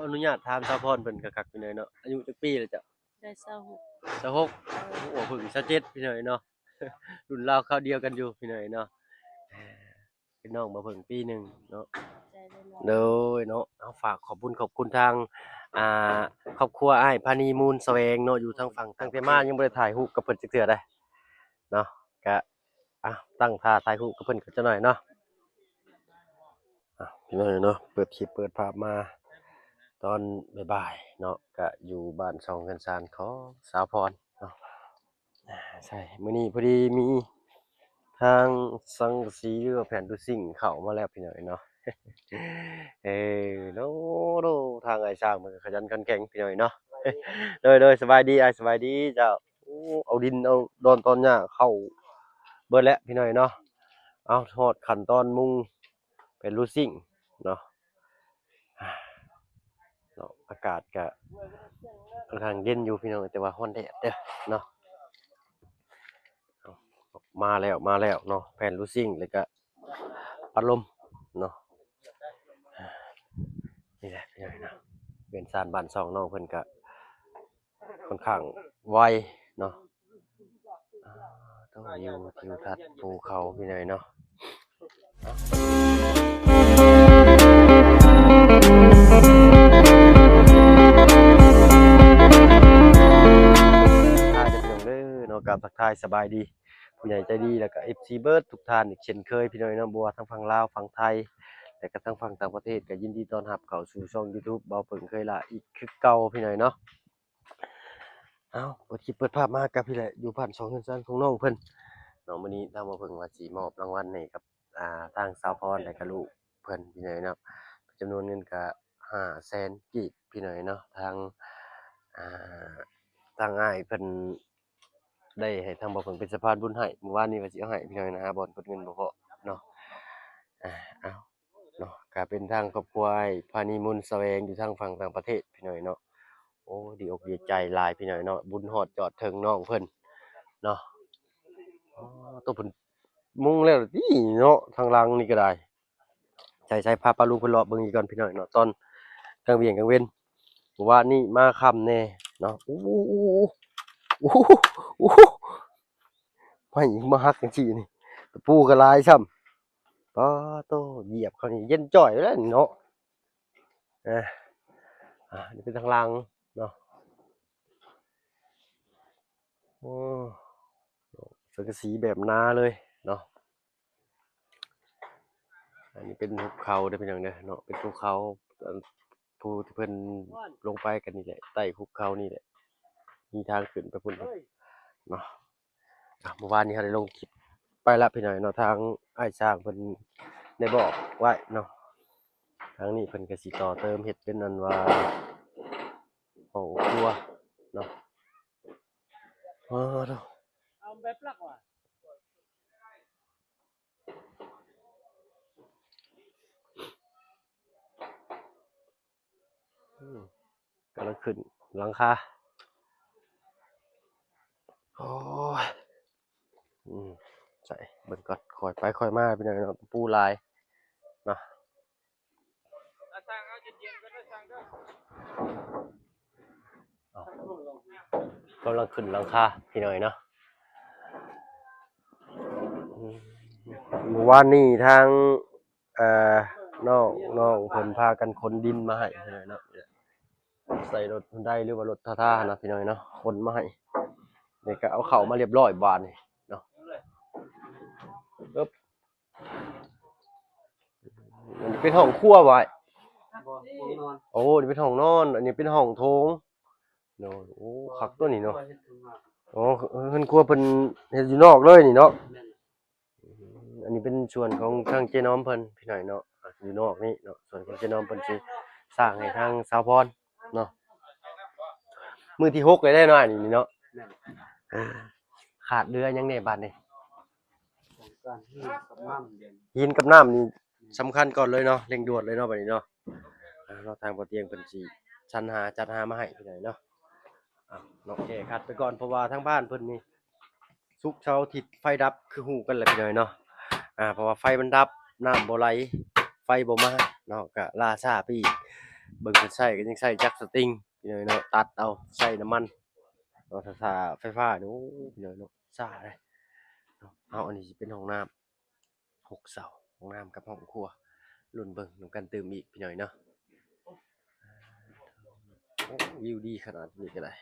ອະນຸຍາດຖາມສາວພອນເພິ່ນຄັກໆ ພີ່ນ້ອງເນາະ ອາຍຸຈັກປີແລ້ວເຈົ້າ? ໄດ້ຊາວຫົກ ຊາວຫົກ ເອີ ໂອ້ ເພິ່ງຊາວເຈັດ ພີ່ນ້ອງເນາະ ລຸ້ນລາວຄາວດຽວກັນຢູ່ ພີ່ນ້ອງເນາະ ເປັນນ້ອງບ່າວເພິ່ງປີໜຶ່ງເນາະ ຂອບໃຈຫຼາຍໆ ໂດຍເນາະ ເຮົາຝາກຂອບບຸນຂອບຄຸນທາງ ອ່າ ຄອບຄົວອ້າຍພານີ ມູນສະແຫວງເນາະ ຢູ່ທາງຝັ່ງ ຕັ້ງແຕ່ມາຍັງບໍ່ໄດ້ຖ່າຍຮູບກັບເພິ່ນຈັກເທື່ອເດ້ເນາະ ກະ ອ່ະ ຕັ້ງທ່າຖ່າຍຮູບກັບເພິ່ນກັນຈັກໜ້ອຍເນາະ ອ່ະ ພີ່ນ້ອງເນາະ ເປີດຄລິບເປີດພາບມາຕອນບ່າຍໆເນາະ ກະຢູ່ບ້ານຊ່ອງເຮືອນຊານຂອງສາວພອນເນາະ ອ່າ ໃຊ່ ມື້ນີ້ພໍດີມີທາງສັງກະສີ ຫຼືວ່າແຜ່ນດູຊິງເຂົ້າມາແລ້ວ ພີ່ນ້ອງເນາະ ເອີ ໂດ ໂດ ທາງອ້າຍຊ້າງເພິ່ນກໍຂະຫຍັນຂັນແຂງ ພີ່ນ້ອງເນາະ ໂດຍ ໂດຍ ສະບາຍດີອ້າຍ ສະບາຍດີເຈົ້າ ໂອ້ ເອົາດິນເອົາດອນຕອນຫຍ້າເຂົ້າເບິດແລ້ວ ພີ່ນ້ອງເນາະ ເອົາ ຮອດຂັ້ນຕອນມຸງແຜ່ນລູຊິງເນາະ ເນາະ ອາກາດກະຄ່ອນຂ້າງເຢັນຢູ່ ພີ່ນ້ອງ ແຕ່ວ່າຮ້ອນແດດເດີເນາະ ມາແລ້ວ ມາແລ້ວເນາະ ແຜ່ນລູຊິງ ແລ້ວກະພັດລົມເນາະ ນີ້ແຫຼະ ພີ່ນ້ອງເນາະ ເຮືອນຊານບ້ານຊ່ອງນ້ອງເພິ່ນກະ ຄ່ອນຂ້າງໄວເນາະ ອ່າ ຕ້ອງຢູ່ທິວທັດພູເຂົາ ພີ່ນ້ອງເນາະ ທັກທາຍເດີພີ່ນ້ອງເດີເນາະ ກາບທັກທາຍສະບາຍດີ ຜູ້ໃຫຍ່ໃຈດີ ແລ້ວກະເອັຟຊີເບິດທຸກທ່ານອີກເຊັ່ນເຄີຍ ພີ່ນ້ອງເນາະ ບໍ່ວ່າທາງຝັ່ງລາວ ຝັ່ງໄທ ແລະກະທາງຝັ່ງຕ່າງປະເທດ ກະຍິນດີຕ້ອນຮັບເຂົ້າສູ່ຊ່ອງຢູທູບ ເບົາເຜິ້ງເຄີຍລະ ອີກຄືເກົ່າ ພີ່ນ້ອງເນາະ. ເອົາ ເປີດຄລິບເປີດພາບມາກັບພີ້ແຫຼະ ຢູ່ບ້ານຊ່ອງເຮືອນຊານຂອງນ້ອງເພິ່ນເນາະ ມື້ນີ້ທາງເບົາເຜິ້ງວ່າຊິມອບລາງວັນໃຫ້ກັບ ອ່າ ທາງສາວພອນ ແລະກະລູກເພິ່ນ ພີ່ນ້ອງເນາະ ຈຳນວນເງິນກະຫ້າແສນກີບ ພີ່ນ້ອງເນາະ ທາງ ອ່າ ທາງອ້າຍເພິ່ນ ໄດ້ໃຫ້ທາງເບົາເຜິ້ງເປັນສະພານບຸນໃຫ້ ມື້ວານນີ້ວ່າຊິເອົາໃຫ້ພີ່ນ້ອງນະ ຫາບ່ອນກົດເງິນບໍ່ພໍເນາະ ອ່າ ເອົາເນາະ ກະເປັນທາງຄອບຄົວອ້າຍພານີ ມູນສະແຫວງ ຢູ່ທາງຝັ່ງຕ່າງປະເທດພີ່ນ້ອງເນາະ ໂອ້ ດີອົກດີໃຈຫຼາຍພີ່ນ້ອງເນາະ ບຸນຮອດຈອດເຖິງນ້ອງເພິ່ນເນາະ ອໍ ໂຕເພິ່ນມຸງແລ້ວຕິເນາະ ທາງຫຼັງນີ້ກະໄດ້ ໃສ່ ໃສ່ ພາປ້າລຸງເພິ່ນເລາະເບິ່ງອີກກ່ອນພີ່ນ້ອງເນາະ ຕອນກາງວຽງກາງເວັນ ມື້ວານນີ້ມາຄ່ຳແດ່ເນາະ ໂອ້ ໂອ້ ໄມ້ມາຫັກຈັ່ງຊີ້ນີ້ ຕະປູກໍຫຼາຍຊ້ຳ ປາໂຕ ຢຽບເຂົານີ້ເຢັນຈ້ອຍແລ້ວນີ້ເນາະ ເອີ ອ່າ ນີ້ເປັນທາງຫຼັງເນາະ ໂອ້ ສັງກະສີແບບໜາເລີຍເນາະ. ອັນນີ້ເປັນຫຸບເຂົາເດີພີ່ນ້ອງເດີເນາະ ເປັນພູເຂົາ ອັນ ຜູ້ທີ່ເພິ່ນລົງໄປກັນນີ້ແຫຼະ ໃຕ້ຫຸບເຂົານີ້ແຫຼະ ມີທາງຂຶ້ນໄປພຸ້ນເນາະ ອ່າ ມື້ວານນີ້ເຮົາໄດ້ລົງຄລິບໄປລະພີ່ນ້ອງເນາະ ທາງອ້າຍຊ້າງເພິ່ນໄດ້ບອກໄວ້ເນາະ ທາງນີ້ເພິ່ນກະຊິຕໍ່ເຕີມເຮັດເປັນອັນວ່າຫ້ອງຄົວເນາະ ເອີ ເອົາແບບຫຼັກວ່າ ອືມ ກຳລັງຂຶ້ນຫຼັງຄາ ໂອ້ຍ ອືມ ໃສ່ເບິ່ງກ່ອນ ຄ່ອຍໄປຄ່ອຍມາ ພີ່ນ້ອງເນາະ ຕະປູຫຼາຍເນາະ. ເອົາ ກຳລັງຂຶ້ນຫຼັງຄາພີ່ນ້ອງເນາະ ອືມ ມື້ວານນີ້ທາງ ເອີ ນ້ອງ ນ້ອງເພິ່ນພາກັນຂົນດິນມາໃຫ້ພີ່ນ້ອງເນາະ ໃສ່ລົດຮຸນໄດ ຫຼືວ່າລົດທາທາຫັ້ນນະພີ່ນ້ອງເນາະ ຂົນມາໃຫ້ ນີ້ກະເອົາເຂົ້າມາລຽບຮ້ອຍບາດນີ້ເນາະ ເອີບ ອັນນີ້ເປັນຫ້ອງຄົວບໍ່ອ້າຍ? ບໍ່ ຫ້ອງນອນ ໂອ້ ນີ້ເປັນຫ້ອງນອນ ອັນນີ້ເປັນຫ້ອງໂຖງ ໂດຍ ໂອ້ ຄັກຕົວນີ້ເນາະ ໂອ້ ເຮືອນຄົວເພິ່ນເຮັດຢູ່ນອກເລີຍນີ້ເນາະ ແມ່ນ ອັນນີ້ເປັນສວນຂອງທາງເຈນ້ອມເພິ່ນພີ່ນ້ອງເນາະ ຢູ່ນອກນີ້ເນາະ ສວນຂອງເຈນ້ອມເພິ່ນຊິສ້າງໃຫ້ທາງສາວພອນເນາະ ມື້ທີຫົກແລ້ວເດ້ເນາະ ອັນນີ້ເນາະ ແມ່ນ ເອີ ຂາດເຫຼືອຫຍັງແດ່ບາດນີ້? ຕ້ອງການຫີນກັບນ້ຳ ຫີນກັບນ້ຳນີ້ສຳຄັນກ່ອນເລີຍເນາະ ເລັ່ງດ່ວນເລີຍເນາະ ບາດນີ້ເນາະ ອ່າ ເນາະ ທາງບໍ່ຕຽງເພິ່ນຊິສັນຫາຈັດຫາມາໃຫ້ພີ່ນ້ອງເນາະ ອ່າ ເນາະ ແກ້ຂັດໄປກ່ອນ ເພາະວ່າທາງບ້ານເພິ່ນນີ້ ສຸກເສົາອາທິດໄຟດັບ ຄືຮູ້ກັນແຫຼະພີ່ນ້ອງເນາະ ອ່າ ເພາະວ່າໄຟມັນດັບ ນ້ຳບໍ່ໄຫຼ ໄຟບໍ່ມາເນາະ ກະລ່າຊ້າໄປອີກ ເບິ່ງເພິ່ນໃຊ້ກໍຍັງໃຊ້ຈັກສະຕິງ ພີ່ນ້ອງເນາະ ຕັດເອົາ ໃຊ້ນ້ຳມັນເນາະ. ຖ້າ ຖ້າໄຟຟ້ານີ້ ໂອ້ ພີ່ນ້ອງເນາະ ຊ້າເດ້ເນາະ. ເອົາ ອັນນີ້ຊິເປັນຫ້ອງນ້ຳ ຫົກເສົາ ຫ້ອງນ້ຳກັບຫ້ອງຄົວ ລຸ້ນເບິ່ງນຳກັນຕື່ມອີກ ພີ່ນ້ອງເນາະ. ໂອ້ ວິວດີຂະໜາດນີ້ກໍໄດ້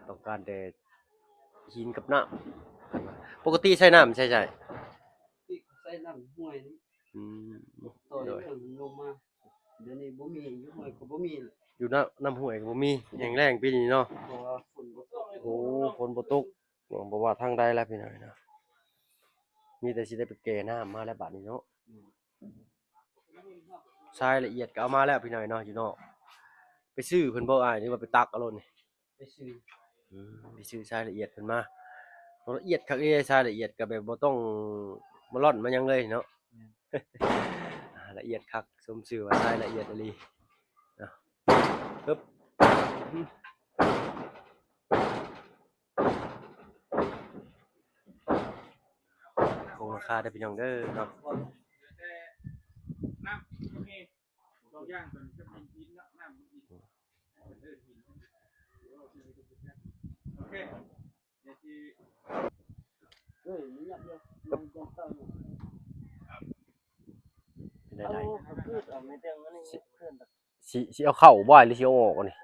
ຕ້ອງການແຕ່ຫີນກັບນ້ຳ. ປົກກະຕິໃຊ້ນ້ຳໃສໃຊ້? ໃຊ້ນ້ຳຫ້ວຍນີ້. ອືມ ໂດຍ ເອີ ລົງມາ ດຽວນີ້ບໍ່ມີ ຢູ່ຫ້ວຍກໍບໍ່ມີ ຢູ່ນ້ຳ ນ້ຳຫ້ວຍກໍບໍ່ມີ ແຫ້ງແລ້ງປີນີ້ເນາະ ເພາະວ່າຝົນບໍ່ຕົກ. ໂອ້ ຝົນບໍ່ຕົກ ບໍ່ວ່າທາງໃດແລ້ວ ພີ່ນ້ອງເນາະ ມີແຕ່ຊິໄດ້ໄປແກ່ນ້ຳມາແລ້ວບາດນີ້ເນາະ. ອືມ ຊາຍລະອຽດກໍເອົາມາແລ້ວ ພີ່ນ້ອງເນາະ ຢູ່ນອກ. ໄປຊື້ເພິ່ນບໍ່ອ້າຍ ຫຼືວ່າໄປຕັກເອົາໂລດນີ້? ໄປຊື້ ອືມ ໄປຊື້ຊາຍລະອຽດເພິ່ນມາ. ລະອຽດຄັກເດ້ ຊາຍລະອຽດກໍແບບບໍ່ຕ້ອງມາລ່ອນມາຫຍັງເລີຍເນາະ. ແມ່ນ ລະອຽດຄັກ ສົມຊື່ວ່າຊາຍລະອຽດອີ່ຫຼີເນາະ. ຮຶບ ຄົງລາຄາເດີພີ່ນ້ອງເດີເນາະ. ເປັນໃດ? ຊິ ຊິ ຊິເອົາເຂົ້າບໍ່ ຫຼືຊິເອົາອອກນີ້?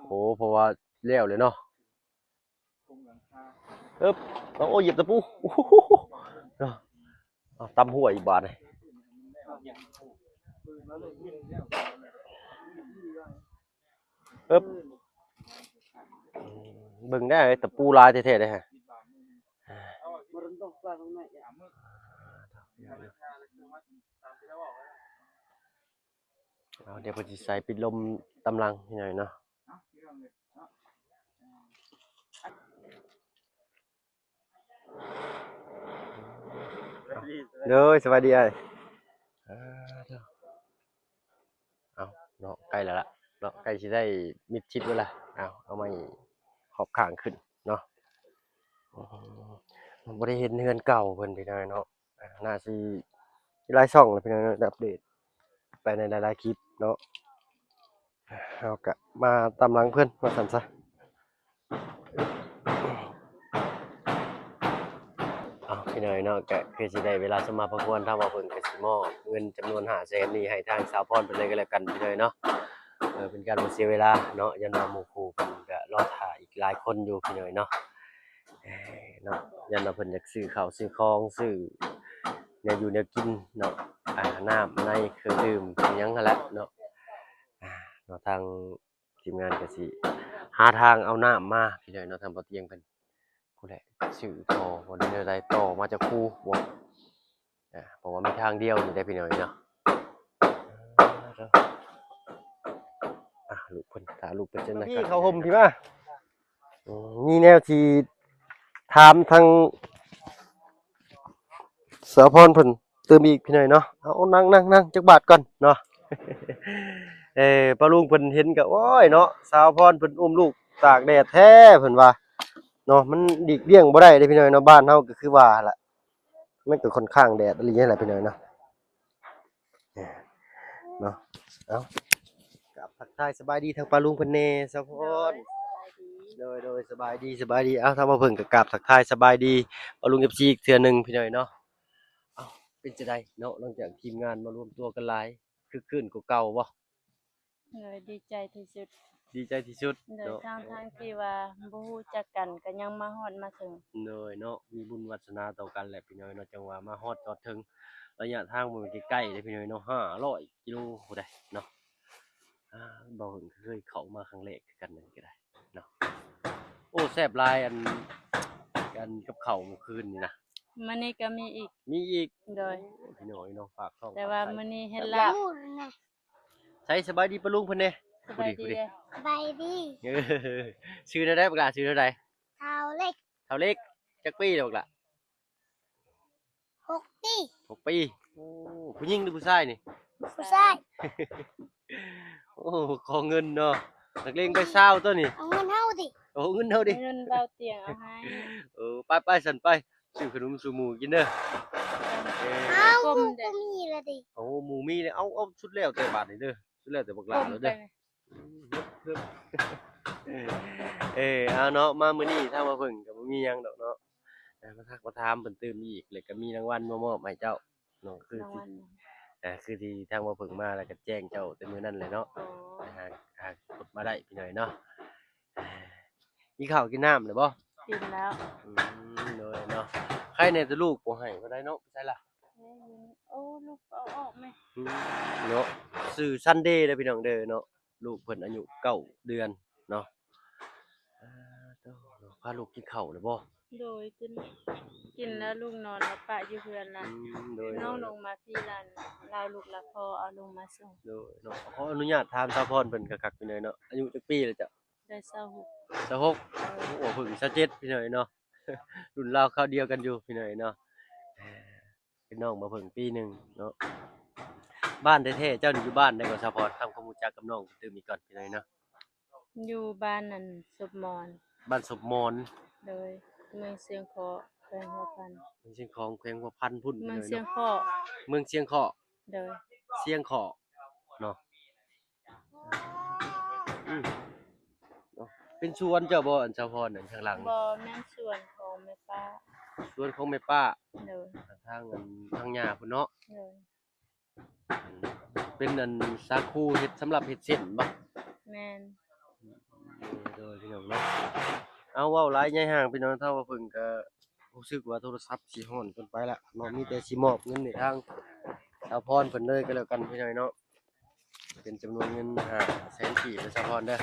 ໂອ້ ເພາະວ່າແລ້ວແລ້ວເນາະ. ເອີບ ເອົາ ໂອ້ ຢຽບຕະປູ ເນາະ. ເອົາ ຕຳຫ້ວຍອີກບາດນີ້ ເອີບ. ເບິ່ງໄດ້ຕະປູຫຼາຍແທ້ໆເດ້. ເອົາ ດຽວເພິ່ນຊິໃສ່ປິດລົມຕາມຫຼັງໃຫ້ໜ້ອຍເນາະ. ໂດຍ ສະບາຍດີອ້າຍ. ເອົາເນາະ ໃກ້ແລ້ວລະເນາະ ໃກ້ຊິໄດ້ມິດຊິດແລ້ວລະ. ເອົາ ເອົາໄມ້ຂອບຂ້າງຂຶ້ນເນາະ. ບໍ່ໄດ້ເຫັນເຮືອນເກົ່າເພິ່ນ ພີ່ນ້ອງເນາະ. ອ່າ ໜ້າຊິມີຫຼາຍຊ່ອງແຫຼະພີ່ນ້ອງເນາະ ໄດ້ອັບເດດໄປໃນຫຼາຍໆຄລິບເນາະ. ເຮົາກະມາຕາມຫຼັງເພິ່ນວ່າຊັ້ນຊະ. ເອົາ ພີ່ນ້ອງເນາະ ກະຄືຊິໄດ້ເວລາສົມມາພາຄວນ ທາງບ່າວເພິ່ນກະຊິມອບເງິນຈຳນວນຫ້າແສນນີ້ໃຫ້ທາງສາວພອນເພິ່ນເລີຍກໍແລ້ວກັນ ພີ່ນ້ອງເນາະ. ເອີ ເປັນການບໍ່ເສຍເວລາເນາະ ຢ້ານວ່າໝູ່ຄູ່ເພິ່ນກະລໍຖ້າອີກຫຼາຍຄົນຢູ່ ພີ່ນ້ອງເນາະ. ເອີ ເນາະ ຢ້ານວ່າເພິ່ນຢາກຊື້ເຂົ້າຊື້ຂອງ ຊື້ແນວຢູ່ແນວກິນເນາະ ອ່າ ນ້ຳໃນເຄື່ອງດື່ມຫຍັງຫັ້ນແຫຼະເນາະ. ອ່າ ເນາະ ທາງທີມງານກໍຊິຫາທາງເອົານ້ຳມາ ພີ່ນ້ອງເນາະ ທາງບໍ່ຕຽງເພິ່ນ ຜູ້ໃດຊື້ທໍ່ບໍ່ ຫຼືແນວໃດ ຕໍ່ມາຈາກພູບໍ່. ອ່າ ເພາະວ່າມີທາງດຽວນີ້ໄດ໋ ພີ່ນ້ອງເນາະ. ອ່າ ລູກເພິ່ນ ຖ້າລູກເພິ່ນຈະໄດ້ ພີ່ ເຂົ້າຮົ່ມພີ່ມາ. ອືມ ມີແນວຊິຖາມທາງສາວພອນເພິ່ນຕື່ມອີກ ພີ່ນ້ອງເນາະ. ເອົາ ນັ່ງໆໆ ຈັກບາດກ່ອນເນາະ. ເອີ ປ້າລຸງເພິ່ນເຫັນກໍ ໂອ້ຍເນາະ ສາວພອນເພິ່ນອຸ້ມລູກຕາກແດດແທ້ເພິ່ນວ່າເນາະ. ມັນຫຼີກລ່ຽງບໍ່ໄດ້ເດ້ ພີ່ນ້ອງເນາະ ບ້ານເຮົາກໍຄືວ່າຫັ້ນລະ ມັນກໍຂ້ອນຂ້າງແດດອີ່ຫຼີຫັ້ນແຫຼະ ພີ່ນ້ອງເນາະ. ເນາະ ເອົາ ກາບທັກທາຍສະບາຍດີທາງປ້າລຸງເພິ່ນແດ່ ສາວພອນ. ໂດຍ ໂດຍ ສະບາຍດີ ສະບາຍດີ. ເອົາ ທາງບ່າວເພິ່ນກໍກາບທັກທາຍສະບາຍດີປ້າລຸງ ເອັບຊີ ອີກເທື່ອໜຶ່ງ ພີ່ນ້ອງເນາະ. ເອົາ ເປັນຈັ່ງໃດເນາະ ຫຼັງຈາກທີມງານມາລວມຕົວກັນຫຼາຍ ຄຶກຄື້ນກວ່າເກົ່າບໍ່? ໂດຍ ດີໃຈທີ່ສຸດ ດີໃຈທີ່ສຸດ ໂດຍ ເນາະ. ທັງໆທີ່ວ່າບໍ່ຮູ້ຈັກກັນກໍຍັງມາຮອດມາເຖິງ ໂດຍເນາະ. ມີບຸນວາສະໜາຕໍ່ກັນແຫຼະ ພີ່ນ້ອງເນາະ ຈັ່ງວ່າມາຮອດຈອດເຖິງ. ໄລຍະທາງບໍ່ແມ່ນໃກ້ໆເດ້ ພີ່ນ້ອງເນາະ ຫ້າຮ້ອຍກິໂລພຸ້ນໃດເນາະ. ອ່າ ບໍ່ເຄີຍເຂົ້າມາຄັ້ງແລກຄືກັນ ນັ້ນກໍໄດ້ເນາະ. ໂອ້ ແຊບຫຼາຍ ອັນ ອັນກັບເຂົ້າມື້ຄືນນີ້ນະ. ມື້ນີ້ກໍມີອີກ ມີອີກ ໂດຍ. ໂອ້ ພີ່ນ້ອງເນາະ ຝາກທ້ອງ ແຕ່ວ່າມື້ນີ້ເຮັດລາບ. ໃສ ສະບາຍດີປ້າລຸງເພິ່ນແດ່. ສະບາຍດີ ຜູ້ດີ ຜູ້ດີ ເດ້ ສະບາຍດີ. ເອີ ຊື່ແນວໃດບັກຫຼ້າ ຊື່ແນວໃດ? ທ້າວເລັກ ທ້າວເລັກ. ຈັກປີແລ້ວບັກຫຼ້າ? ຫົກປີ ຫົກປີ. ໂອ້ ຜູ້ຍິງຫຼືຜູ້ຊາຍນີ້? ຜູ້ຊາຍ. ໂອ້ ຂໍເງິນເນາະ ນັກເລງໃບຊາວຕົວນີ້. ເອົາເງິນເຮົາຕິ ເອົາເງິນເຮົາຕິ ເງິນເບົາຕຽງເອົາໃຫ້. ເອີ ໄປໆ ຊັ້ນໄປ ຊື້ຂະໜົມສູ່ໝູ່ກິນເດີ. ຕົ້ມເດ້ ບໍ່ມີແລ້ວເດ້. ໂອ້ ໝູມີແລ້ວ ເອົາ ເອົາ ສຸດແລ້ວແຕ່ບາດນີ້ເດີ ສຸດແລ້ວແຕ່ບັກຫຼ້າແລ້ວເດີ. ເອີ ເອົາເນາະ ມາມື້ນີ້ທາງບ່າວເຜິ້ງກໍບໍ່ມີຫຍັງດອກເນາະ ເອີ ມາທັກມາຖາມເພິ່ນຕື່ມອີກ ແລ້ວກໍມີລາງວັນມາມອບໃຫ້ເຈົ້າເນາະ ຄື ລາງວັນຫຍັງ? ເອີ ຄືທີ່ທາງບ່າວເຜິ້ງມາ ແລ້ວກໍແຈ້ງເຈົ້າແຕ່ມື້ນັ້ນແຫຼະເນາະ. ອໍ ຫາ ຫາກົດມາໄດ້ພີ່ນ້ອງເນາະ. ກິນເຂົ້າກິນນ້ຳແລ້ວບໍ່? ກິນແລ້ວ. ອືມ ໂດຍເນາະ ໃຄແດ່ແຕ່ລູກບໍ່ໃຫ້ບໍ່ໄດ້ເນາະ ໄປໃສລະ? ໂອ້ ລູກເອົາອອກແມ່ ອືມ ເນາະ. ຊື່ຊັນເດເດີພີ່ນ້ອງເດີເນາະ ລູກເພິ່ນອາຍຸເກົ້າເດືອນເນາະ. ອາ ໂທ້ ພາລູກກິນເຂົ້າແລ້ວບໍ່? ໂດຍ ກິນ ກິນແລ້ວລູກນອນ ແລ້ວປະຢູ່ເຮືອນລະ. ອືມ ໂດຍ ນ້ອງ ໂດຍ ລົງມາພີ້ລະ ລາວລູກລະພໍ່ເອົາລົງມາສົ່ງ. ໂດຍເນາະ ຂໍອະນຸຍາດຖາມສາວພອນເພິ່ນຄັກໆ ພີ່ນ້ອງເນາະ ອາຍຸຈັກປີແລ້ວເຈົ້າ? ໄດ້ຊາວຫົກ. ຊາວຫົກ ເອີ ໂອ້ ເພິ່ງຊາວເຈັດ ພີ່ນ້ອງເນາະ ລຸ້ນລາວຄາວດຽວກັນຢູ່ພີ່ນ້ອງເນາະ ເປັນນ້ອງບ່າວເຜິ້ງປີໜຶ່ງເນາະ. ບ້ານແທ້ໆເຈົ້ານີ້ຢູ່ບ້ານໃດກໍສາວພອນ? ທຳຄວາມຮູ້ຈັກກັບນ້ອງຕື່ມອີກກ່ອນພີ່ນ້ອງເນາະ. ຢູ່ບ້ານອັນສົບມອນ. ບ້ານສົບມອນ. ໂດຍ ເມືອງຊຽງຂອງ ແຂວງຫົວພັນ. ເມືອງຊຽງຂອງ ແຂວງຫົວພັນພຸ້ນ. ເມືອງຊຽງຂອງ ເມືອງຊຽງຂອງ. ໂດຍ ຊຽງຂອງເນາະ. ອືມ ເນາະ ເປັນສວນເຈົ້າບໍ່ ອັນສາວພອນ ອັນຂ້າງຫຼັງ? ບໍ່ ແມ່ນສວນຂອງແມ່ປ້າ. ສວນຂອງແມ່ປ້າ. ໂດຍ ທາງອັນ ທາງຍ່າພຸ້ນເນາະ. ໂດຍ ເປັນອັນສາຄູເຮັດ ສຳລັບເຮັດເສັ້ນບໍ່? ແມ່ນ. ໂດຍ ໂດຍ ພີ່ນ້ອງເນາະ ເອົາ ເວົ້າຫຼາຍໃຫຍ່ຫ່າງ ພີ່ນ້ອງ ທາງບ່າວເຜິ້ງກໍຮູ້ສຶກວ່າໂທລະສັບຊິຮ້ອນເກີນໄປລະເນາະ ມີແຕ່ຊິມອບເງິນໃຫ້ທາງສາວພອນເພິ່ນເລີຍກໍແລ້ວກັນ ພີ່ນ້ອງເນາະ. ເປັນຈຳນວນເງິນຫ້າແສນກີບເດີສາວພອນເດີ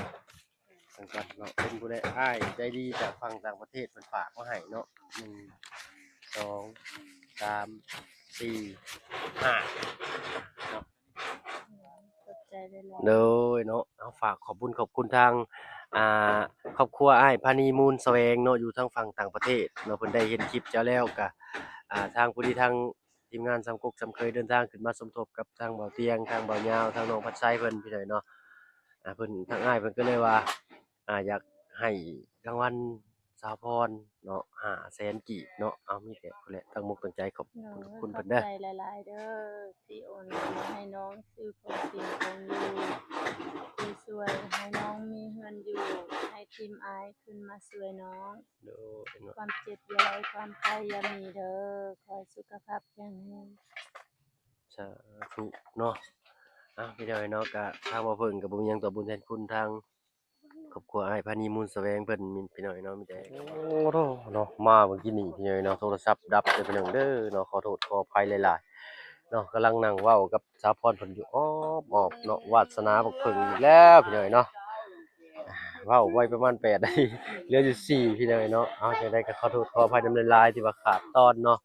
ສັງກັດເນາະ ເປັນຜູ້ໃດ ອ້າຍໃຈດີຈາກຝັ່ງຕ່າງປະເທດເພິ່ນຝາກມາໃຫ້ເນາະ ໜຶ່ງ ສອງ ສາມ ສີ່ ຫ້າເນາະ. ຂອບໃຈຫຼາຍໆ ໂດຍເນາະ ເຮົາຝາກຂອບບຸນຂອບຄຸນທາງ ອ່າ ຄອບຄົວອ້າຍພານີ ມູນສະແຫວງເນາະ ຢູ່ທາງຝັ່ງຕ່າງປະເທດເນາະ ເພິ່ນໄດ້ເຫັນຄລິບເຈົ້າແລ້ວກະ ອ່າ ທາງຜູ້ດີທາງ ທີມງານສາມກົກສາມເຄີຍເດີນທາງຂຶ້ນມາສົມທົບກັບທາງບ່າວຕຽງ ທາງບ່າວຍາວ ທາງນ້ອງພັດໄຊເພິ່ນ ພີ່ນ້ອງເນາະ. ອ່າ ເພິ່ນ ທາງອ້າຍເພິ່ນກໍເລີຍວ່າ ອ່າ ຢາກໃຫ້ລາງວັນສາວພອນເນາະ ຫ້າແສນກີບເນາະ. ເອົາ ມີແຕ່ພຸ້ນແຫຼະ ຕັ້ງອົກຕັ້ງໃຈ ຂອບ ໂດຍ ຄຸນເພິ່ນເດີ ຂອບໃຈຫຼາຍໆເດີ ທີ່ໂອນເງິນມາໃຫ້ນ້ອງຊື້ຂອງກິນຂອງຢູ່ ທີ່ຊ່ວຍໃຫ້ນ້ອງມີເຮືອນຢູ່ ໃຫ້ທີມອ້າຍຂຶ້ນມາຊ່ວຍນ້ອງ. ໂດຍເນາະ ຄວາມເຈັບຢ່າໄດ້ ຄວາມໄຂ້ຢ່າມີເດີ ຂໍໃຫ້ສຸຂະພາບແຂງແຮງ ສາທຸເນາະ. ອ່າ ພີ່ນ້ອງເນາະ ກະທາງບ່າວເຜິ້ງກະບໍ່ມີຫຍັງຕອບບຸນແທນຄຸນທາງຄອບຄົວອ້າຍພານີ ມູນສະແຫວງເພິ່ນ ພີ່ນ້ອງເນາະ ມີແຕ່ ໂອ້ໂທເນາະ ມາເມື່ອກີ້ນີ້ ພີ່ນ້ອງເນາະ ໂທລະສັບດັບເດີພີ່ນ້ອງເດີເນາະ ຂໍໂທດຂໍອະໄພຫຼາຍໆເນາະ. ກຳລັງນັ່ງເວົ້າກັບສາວພອນເພິ່ນຢູ່ອອບໆເນາະ ວາດສະໜາບັກເຜິ້ງອີກແລ້ວ ພີ່ນ້ອງເນາະ. ເວົ້າໄວ້ປະມານແປດນາທີ ເຫຼືອຢູ່ສີ່ ພີ່ນ້ອງເນາະ. ເອົາ ຈັ່ງໃດກໍຂໍໂທດຂໍອະໄພນຳຫຼາຍໆ ທີ່ວ່າຂາດຕອນເນາະ.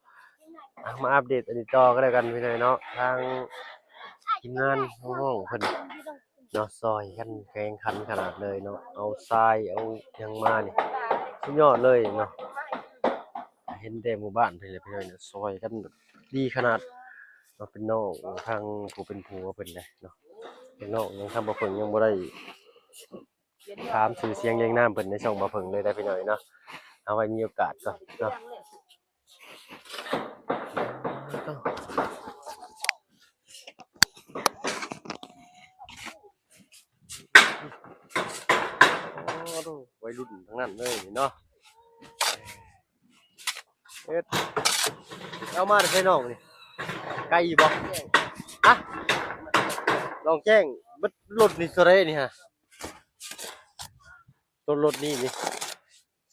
ເອົາ ມາອັບເດດອັນນີ້ຕໍ່ກໍແລ້ວກັນ ພີ່ນ້ອງເນາະ. ທາງທີມງານນ້ອງໆເພິ່ນເນາະ ຊ່ອຍກັນແຂ່ງຂັນຂະໜາດເລີຍເນາະ. ເອົາຊາຍເອົາຫຍັງມານີ້ ສຸດຍອດເລີຍເນາະ. ເຫັນແຕ່ໝູ່ບ້ານເພິ່ນແຫຼະ ພີ່ນ້ອງເນາະ ຊ່ອຍກັນແບບດີຂະໜາດເນາະ. ເປັນນ້ອງທາງຜູ້ເປັນຜົວເພິ່ນເດ້ເນາະ ເປັນນ້ອງ ຍັງທາງບໍ່ເພິ່ງ ຍັງບໍ່ໄດ້ ຖາມຊື່ສຽງຮຽງນາມເພິ່ນໃນຊ່ອງບໍ່ເພິ່ງເລີຍເດີ ພີ່ນ້ອງເນາະ. ເອົາໄວ້ມີໂອກາດກ່ອນເນາະ. ໂອ້ ໄວລຸ້ນທັງນັ້ນເລີຍນີ້ເນາະ. ເຮັດ ເອົາມາແຕ່ໄສນ້ອງນີ້? ໄກຢູ່ບໍ່? ຮະ? ໜອງແຈ້ງ. ເບິດລົດນີ້ເທົ່າໃດນີ້ຮະ? ລົດ ລົດນີ້ນີ້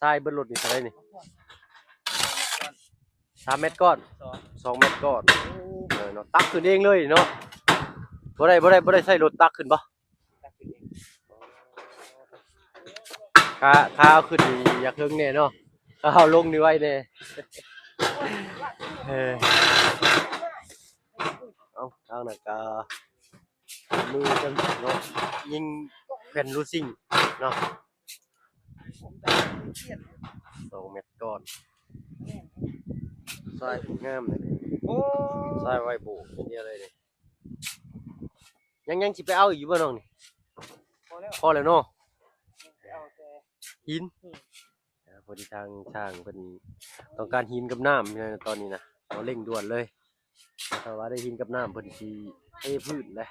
ຊາຍເບິດລົດນີ້ເທົ່າໃດນີ້? ສາມແມັດກ້ອນ ສອງແມັດກ້ອນ. ໂອ້ ເອີເນາະ ຕັກຂຶ້ນເອງເລີຍເນາະ. ບໍ່ໄດ້ ບໍ່ໄດ້ ບໍ່ໄດ້ໃຊ້ລົດຕັກຂຶ້ນບໍ່? ຂາ ຂາເອົາຂຶ້ນນີ້ຢາກເຖິງແດ່ເນາະ ຂາເອົາລົງນີ້ໄວແດ່. ເອີ ເອົາ ທາງນັ້ນກະມືກັນເນາະ ຍິງແຜ່ນລູຊິງເນາະ ສອງແມັດກ້ອນ. ຊາຍງາມເລີຍ ໂອ້ ຊາຍໄວໂບກຢ່າງດຽວເລີຍນີ້. ຍັງ ຍັງຊິໄປເອົາອີກຢູ່ບໍ່ນ້ອງນີ້? ພໍແລ້ວ ພໍແລ້ວເນາະ ໄປເອົາແຕ່ຫີນ. ອືມ ອ່າ ພໍດີທາງຊ່າງເພິ່ນຕ້ອງການຫີນກັບນ້ຳຢູ່ໃນຕອນນີ້ນະ ຕ້ອງເລັ່ງດ່ວນເລີຍ. ຖ້າວ່າໄດ້ຫີນກັບນ້ຳ ເພິ່ນຊິເທພື້ນແຫຼະ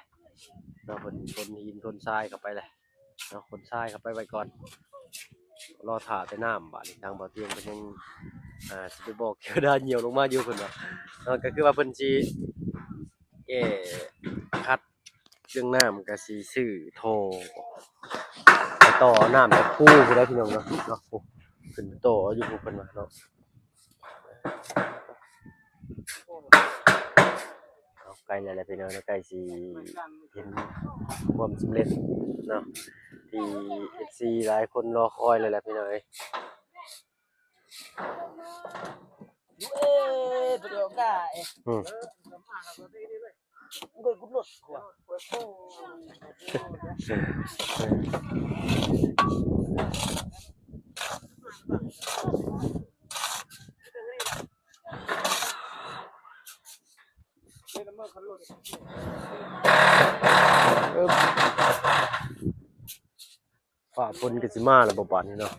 ເນາະ ເພິ່ນຂົນຫີນຂົນຊາຍເຂົ້າໄປແຫຼະເນາະ ຂົນຊາຍເຂົ້າໄປໄວ້ກ່ອນ ລໍຖ້າແຕ່ນ້ຳ. ບາດນີ້ທາງບ່າວຕຽງເພິ່ນຍັງ ອ່າ ຊິໄປບອກເທວດາຍ່ຽວລົງມາຢູ່ ເພິ່ນວ່າເນາະ ກໍຄືວ່າເພິ່ນຊິແກ້ຂັດ ເລື່ອງນ້ຳກໍຊິຊື້ທໍ່ ໄປຕໍ່ເອົານ້ຳຈາກພູພຸ້ນແຫຼະພີ່ນ້ອງເນາະ ເນາະ ໂອ້ ຂຶ້ນຕໍ່ຢູ່ພຸ້ນເພິ່ນວ່າເນາະ ເອົາ ໃກ້ແລ້ວແຫຼະພີ່ນ້ອງເນາະ ໃກ້ຊິເຫັນຄວາມສຳເລັດເນາະ ທີ່ເອັຟຊີຫຼາຍຄົນລໍຄອຍແລ້ວແຫຼະພີ່ນ້ອງເອີຍ. ຟ້າຝົນກໍຊິມາແລ້ວບໍ່ບາດນີ້ເນາະ.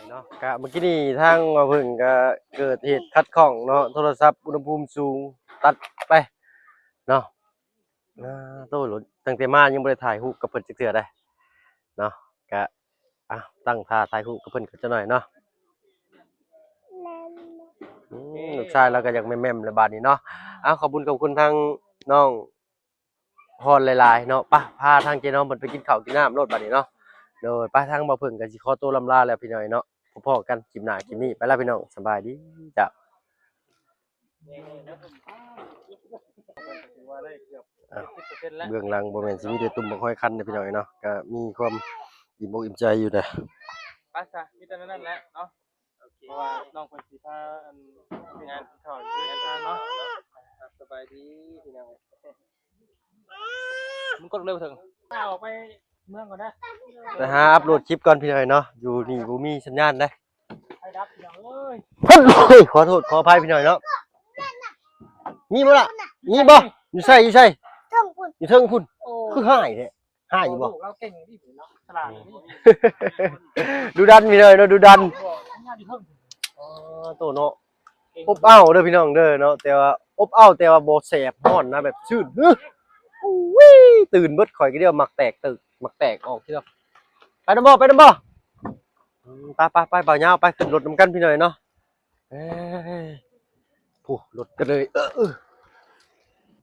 ເນາະ ກະເມື່ອກີ້ນີ້ທາງບ່າວເຜິ້ງກະເກີດເຫດຂັດຂ້ອງເນາະ ໂທລະສັບອຸນຫະພູມສູງຕັດໄປເນາະ. ອ່າ ໂຕ ລົດ ຕັ້ງແຕ່ມາຍັງບໍ່ໄດ້ຖ່າຍຮູບກັບເພິ່ນຈັກເທື່ອເດ້ເນາະ ກະ ອ່າ ຕັ້ງທ່າຖ່າຍຮູບກັບເພິ່ນກ່ອນຈັກໜ້ອຍເນາະ. ອືມ ລູກຊາຍລາວກໍຢາກແມ່ມໆແລ້ວບາດນີ້ເນາະ. ເອົາ ຂອບຄຸນ ຂອບຄຸນທາງນ້ອງ ຮອນຫຼາຍໆເນາະ. ປະ ພາທາງເຈນ້ອງເພິ່ນໄປກິນເຂົ້າກິນນ້ຳໂລດບາດນີ້ເນາະ. ໂດຍ ປະ ທາງບ່າວເຜິ້ງກໍຊິຂໍຕົວລ່ຳລາແລ້ວພີ່ນ້ອງເອີຍເນາະ. ພໍ້ໆກັນຄລິບໜ້າຄລິບນີ້ ໄປລະພີ່ນ້ອງ ສະບາຍດີເຈົ້າ. ອ່ະ ເບື້ອງຫຼັງບໍ່ແມ່ນຊິມີແຕ່ຕຸ່ມບັກຫອຍຄັນເດ້ພີ່ນ້ອງເອີຍເນາະ. ກໍມີຄວາມອີ່ມອົກອີ່ມໃຈຢູ່ເດ້. ໄປຊະ ມີແຕ່ນັ້ນແຫຼະເນາະ. ໂອເຄ ເພາະວ່ານ້ອງເພິ່ນຊິພາ ອັນ ງານເຂົ້າງານທານເນາະ. ສະບາຍດີພີ່ນ້ອງ. ມັນກົດເລັວເຖິງ ອອກໄປເມືອງກ່ອນເດີ. ໄປຫາອັບໂຫຼດຄລິບກ່ອນພີ່ນ້ອງເນາະ. ຢູ່ນີ້ບໍ່ມີສັນຍານເດ້. ໄຟດັບພີ່ນ້ອງເອີຍ. ໂອ້ຍ ຂໍໂທດຂໍອະໄພພີ່ນ້ອງເນາະ. ມີບໍ່ລະ? ມີບໍ່? ຢູ່ໃສ? ຢູ່ໃສ? ເທິງພຸ້ນ. ຢູ່ເທິງພຸ້ນ. ໂອ້ ຄືຮ້າຍແທ້. ຮ້າຍຢູ່ບໍ່? ລາວເກັ່ງດີເນາະ ສະຫຼາດດີ. ດຸດັນພີ່ນ້ອງເນາະ ດຸດັນ. ໂອ້ ໂຕເນາະ ອົບອ້າວເດີພີ່ນ້ອງເດີເນາະ. ແຕ່ວ່າອົບອ້າວ ແຕ່ວ່າບໍ່ແສບ ຮ້ອນນະ ແບບຊື່ນ. ອູ້ຍ ຕື່ນເບິດ. ຂ້ອຍກໍດຽວໝາກແຕກຕື່ນ ໝາກແຕກອອກທີ່ເນາະ. ໄປນຳບໍ່? ໄປນຳບໍ່? ອືມ ໄປໆໆ ບ່າວຍາວ ໄປຂຶ້ນລົດນຳກັນພີ່ນ້ອງເນາະ. ເອີ ຜູ້ລົດກໍເລີຍ ເອີ ເອີ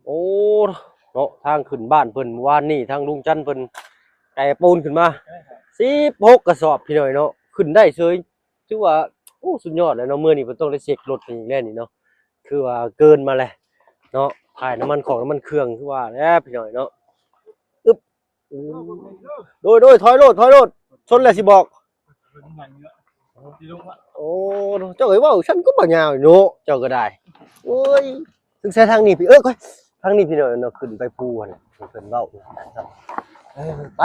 ໂອ້ ເນາະ ທາງຂຶ້ນບ້ານເພິ່ນ ວານນີ້ທາງລຸງຈັນເພິ່ນແຕ່ປູນຂຶ້ນມາສິບຫົກກະສອບພີ່ນ້ອງເນາະ. ຂຶ້ນໄດ້ເສີຍ ຖືວ່າ ໂອ້ ສຸດຍອດແລ້ວເນາະ. ມື້ນີ້ເພິ່ນຕ້ອງໄດ້ເຊັກລົດເພິ່ນອີກແລ້ວນີ້ເນາະ. ຄືວ່າເກີນມາແລ້ວເນາະ ຂາຍນ້ຳມັນຂອງນ້ຳມັນເຄື່ອງ ຄືວ່າແລ້ວພີ່ນ້ອງເນາະ. ອຶບ ໂດຍ ໂດຍ ຖອຍໂລດ ຖອຍໂລດ ຊົນແລ້ວຊິບອກ. ໂອ້ ເຈົ້າເອີຍ ເວົ້າຊັ້ນກໍບໍ່ຍາວເນາະ ເຈົ້າກໍໄດ້. ໂອ້ຍ ສະໄໝທາງນີ້ພີ່ ເອີ ທາງນີ້ພີ່ນ້ອງເນາະ ຂຶ້ນໄປພູຫັ້ນ ເພິ່ນເວົ້າ. ເອີ ໄປ.